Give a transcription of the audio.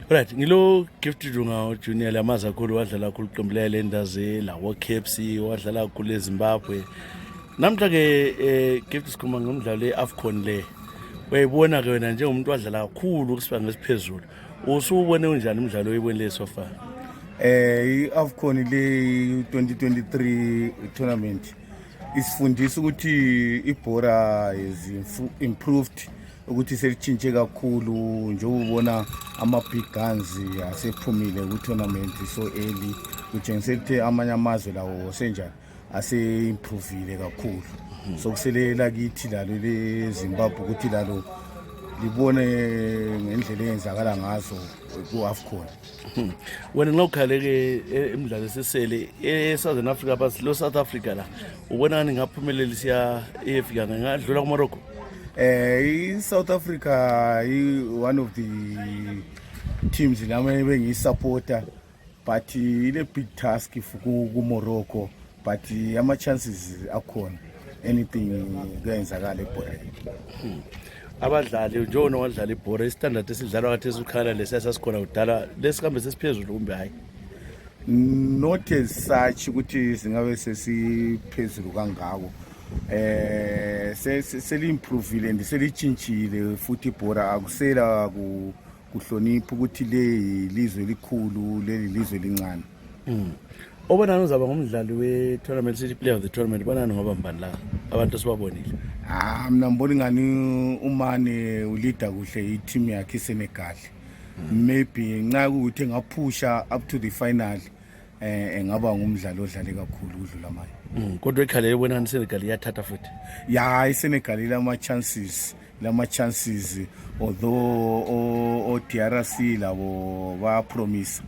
Right, ngilo Gift Lunga Junior lamazi kakhulu wadlala kakhulu iqembu leHighlanders la Caps wadlala kakhulu eZimbabwe. Namhla ke Gift sikhuluma ngomdlalo leAfcon le. Wayibona ke wena njengomuntu wadlala kakhulu kusibanga esiphezulu. Usubone unjani umdlalo oyibonile so far? iAfcon le 2023 tournament isifundisa ukuthi ibhola is improved, ukuthi selitshintshe kakhulu nje ubona ama big guns asephumile ku tournament so early, kutshengisa ukuthi amanye amazwe lawo senjani ase improvile kakhulu. So kuselela kithi lalo leZimbabwe ukuthi lalo libone ngendlela eyenzakala ngazo kuAfcon. Wena ngawukhale ke imidlalo sesele eSouthern Africa basi lo South Africa la ubona ngaphumelela siya eAfrica ngadlula kuMorocco. South Africa one of the teams lama bengiyisupporter, but ile big task ku Morocco, but ama chances akhona anything kuyenzakala ebholeni. Abadlali njona wadlala ibhola istandard esidlalwa kathi esukhala lesiyasikhona udala lesikambe sesiphezulu kumbe hayi? Not as such ukuthi singabe sesiphezulu kangako. Seli-improvile and selitshintshile futhi ibhola akusela kuhlonipha ukuthi le lizwe likhulu leli lizwe lincane. Obonani uzaba ngumdlali we-tournament, city player of the tournament, bonani ngoba mbani la abantu sibabonile? Mina ngibona ngani umane ulida kuhle i-team yakhe iSenegal. Maybe nxa ukuthi engaphusha up to the final engaba ngumdlali odlale kakhulu udlula amanye. Kodwa ekhale ebonani iSenegal iyathatha futhi? Ya, iSenegal ilama chances although o DRC labo ba promise.